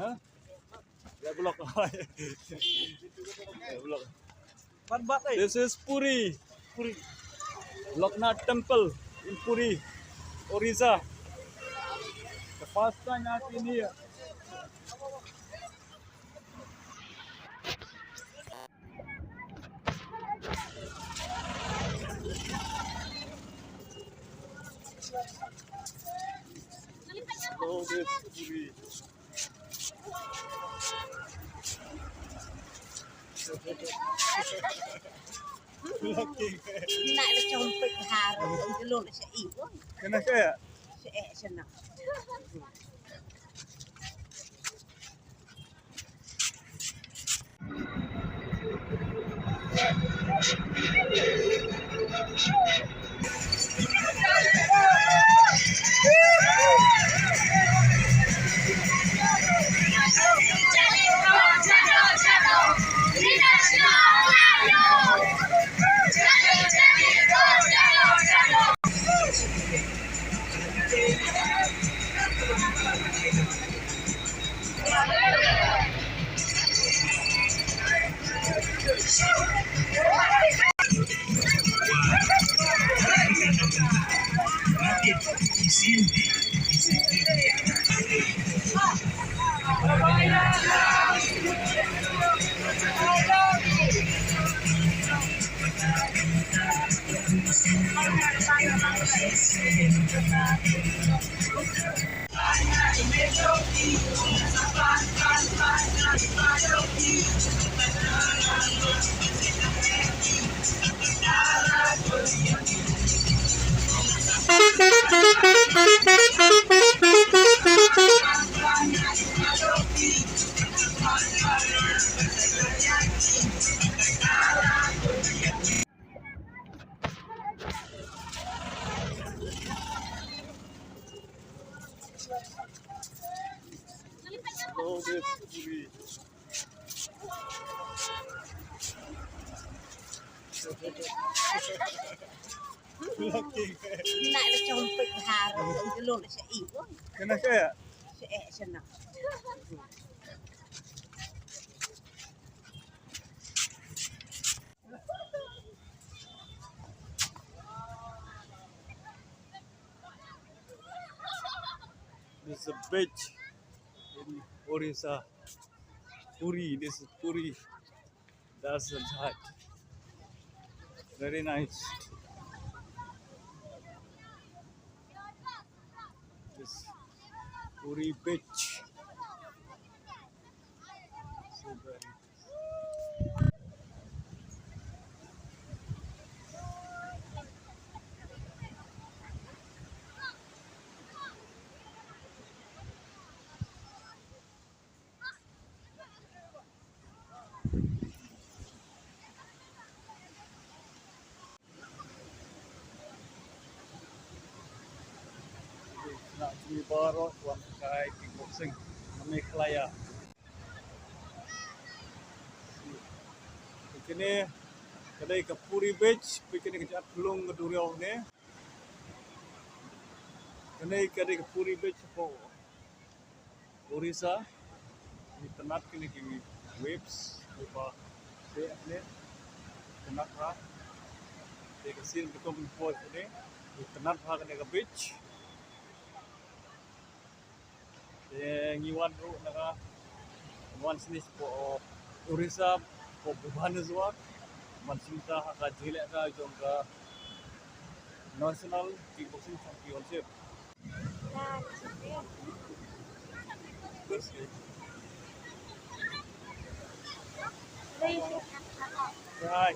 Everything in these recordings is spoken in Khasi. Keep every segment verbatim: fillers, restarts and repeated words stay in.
Huh? Ya, block. Ya, block. This is Puri. Puri. Loknath Temple in Puri, Orissa. The first time I've been here. Oh, this Puri. Nak le chompet har, jelo le sa iwo. Kena saya? Saya sana. Nak le chompet har, jelo le sa iwo. Kena saya? Saya sana. This is a beach in Orissa. Puri, this is Puri. That's the side. Very nice. This Puri beach. So very Baroh wan kai kickboxing na Meghalaya. Kane ka dei ka Puri Beach, kane ka jaka long ka duriaw ne. Kane ka dei ka Puri Beach ko Orissa. Itynnad kine ki waves, ki ba te ne itynnad ha. Te ka scene ka tong ko ne itynnad ha kane ka beach. Te ngi wan ruh na ka, wan sini sha Orissa, sha Bhubaneswar, wan sini ha ka jingïalehkai jong ka National Kickboxing Championship. Hi.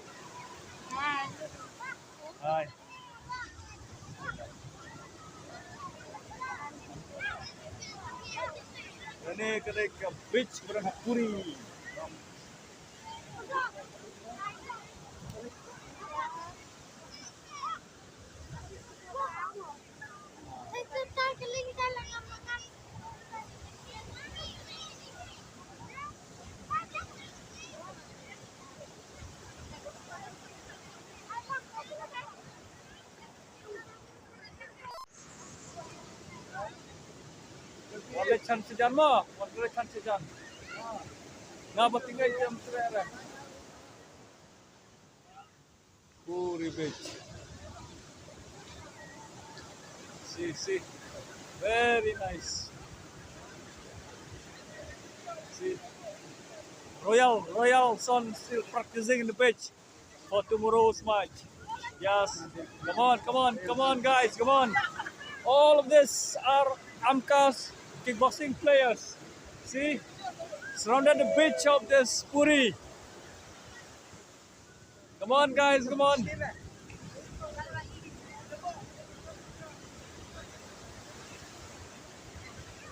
Hi. Kane ka dei ka beach kaba don ha Puri. Wan chan sejan mo, wan chan sejan. Nga ba tinggal jam sere re. Puri Beach. See, see. Very nice. See. Royal, Royal Son still practicing in the beach for tomorrow's match. Yes. Come on, come on, come on, guys, come on. All of this are Amka's kickboxing players. See? Surrounded the beach of this Puri. Come on, guys, come on.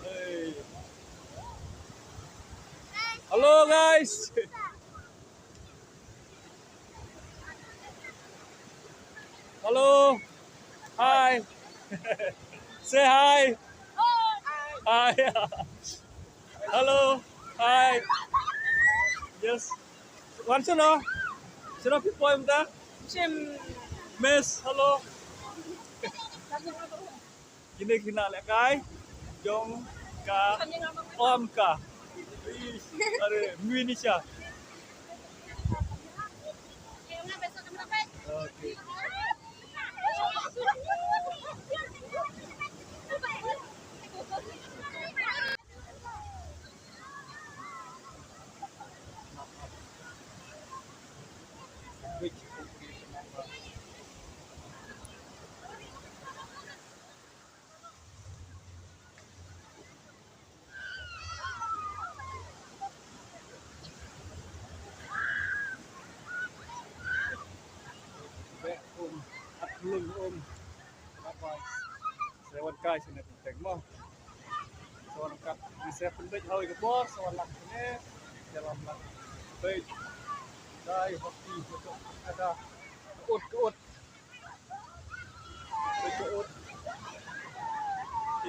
Hey. Hello, guys. Hello. Hi. Say hi. Hi. Hello. Hi. Yes. Wan shuh noh. Shuh noh phi poi mynta. Shim. Miss, hello. Kine ki nonglehkai jong ka Amka. Ih, are, Mui Nisha. Okay. Beh um, at lung um. Bye bye. Sa wan kai sini teng mo. Sa wan kat. Ni sa pynbeit hoi ka bor, sa wan lak sini. Jalan lak. Beit. Dai hoki betul. Ada. Ut, ut. Ka ut.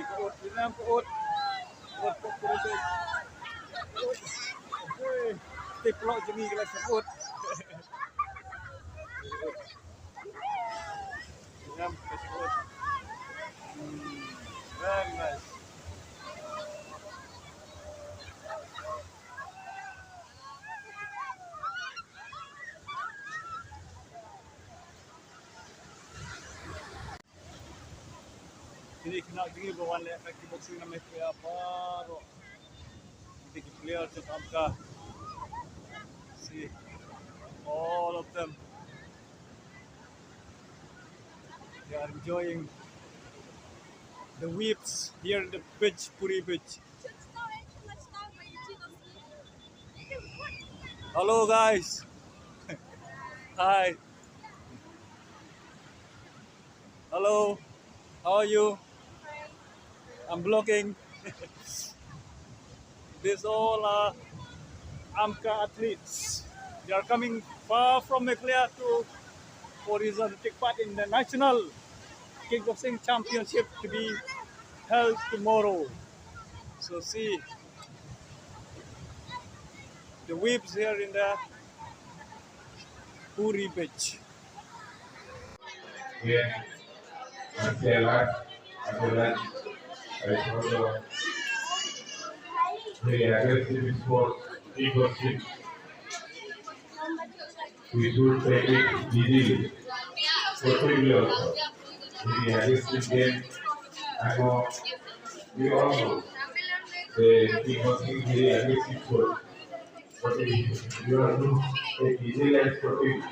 Ka ut, Vietnam ka ut. Ut, ka ut, ka ut. Ui. Tip lok jong ngi ka la sngewthuh. Vietnam ka ut. Hmm. Very nice. Kine ki khynnah jong ngi ba wan leh ka kickboxing na Meghalaya baroh. Kine ki player jong Amka. See all of them. They are enjoying the waves here in the beach, Puri Beach. Hello, guys. Hi. Hello. How are you? I'm vlogging. These all are Amka athletes. They are coming far from Meghalaya to, for reason to take part in the national kickboxing championship to be held tomorrow. So see the waves here in the Puri Beach. Yeah. Martial art, martial art, I follow the aggressive sport, people think we should take it easily. For three years, in the aggressive game, I know we all know the kickboxing is very aggressive sport. But if you are not take easy life for it,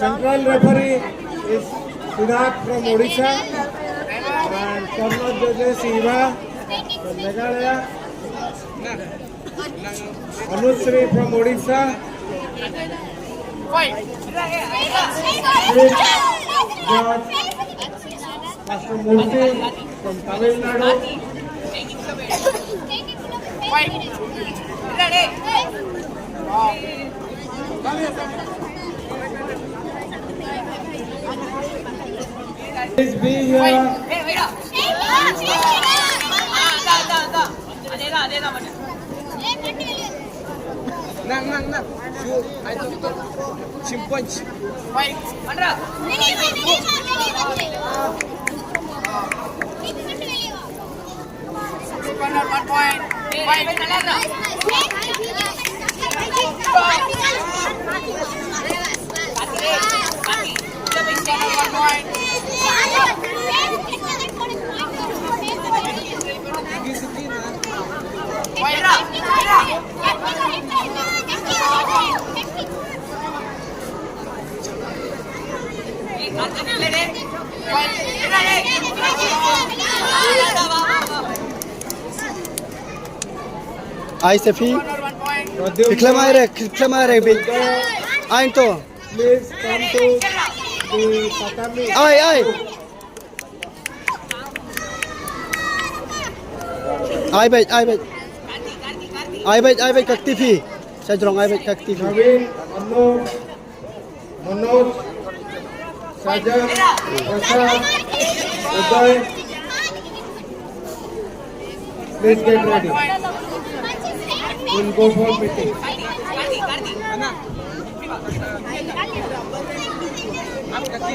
Central referee is Siddharth from Odisha and corner judges Eva from Meghalaya. Anusri from Odisha. Chief judge Master Murthy from Tamil Nadu. Please be here. Nang, nang, nang. Chimpanzee. Fight. Corner, one point. Fight. Ai Sefi. Khlem ai re, khlem ai re bi. Ai to. Please come to the tatami. Ai, ai. Ai beit, ai beit. Ai beit, ai beit ka kti phi. Sa jrong ai beit ka kti phi. Naveen, Arnob, Manoj, Sajan, Prasad, Uday. Please get ready. We'll go for meeting.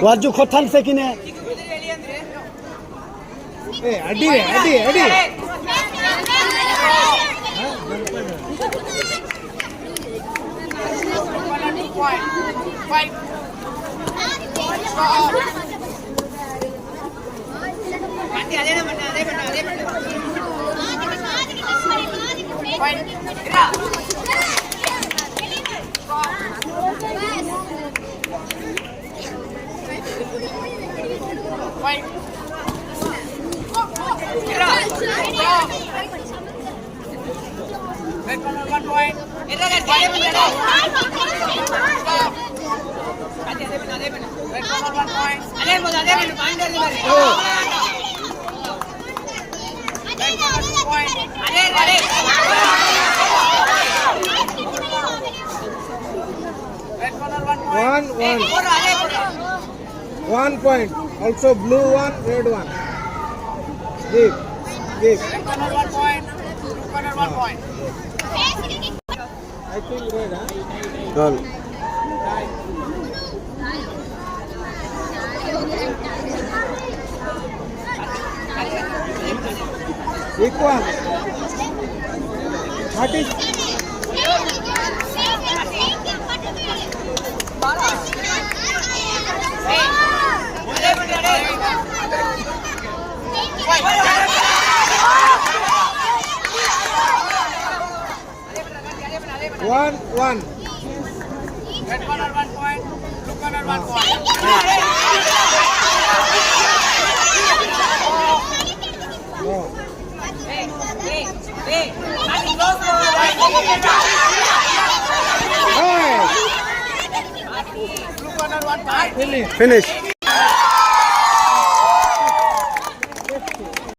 Warju khothan se kine. Eh, adi, adi, adi. One, one. One point. Also blue one, red one. Give. Give. Red corner one point. Blue corner one point. I think red, huh? Done. Equal. What is One, one. Red corner, one point. Blue corner, one point. No. Hey. Blue corner, one point. Finish. Finish.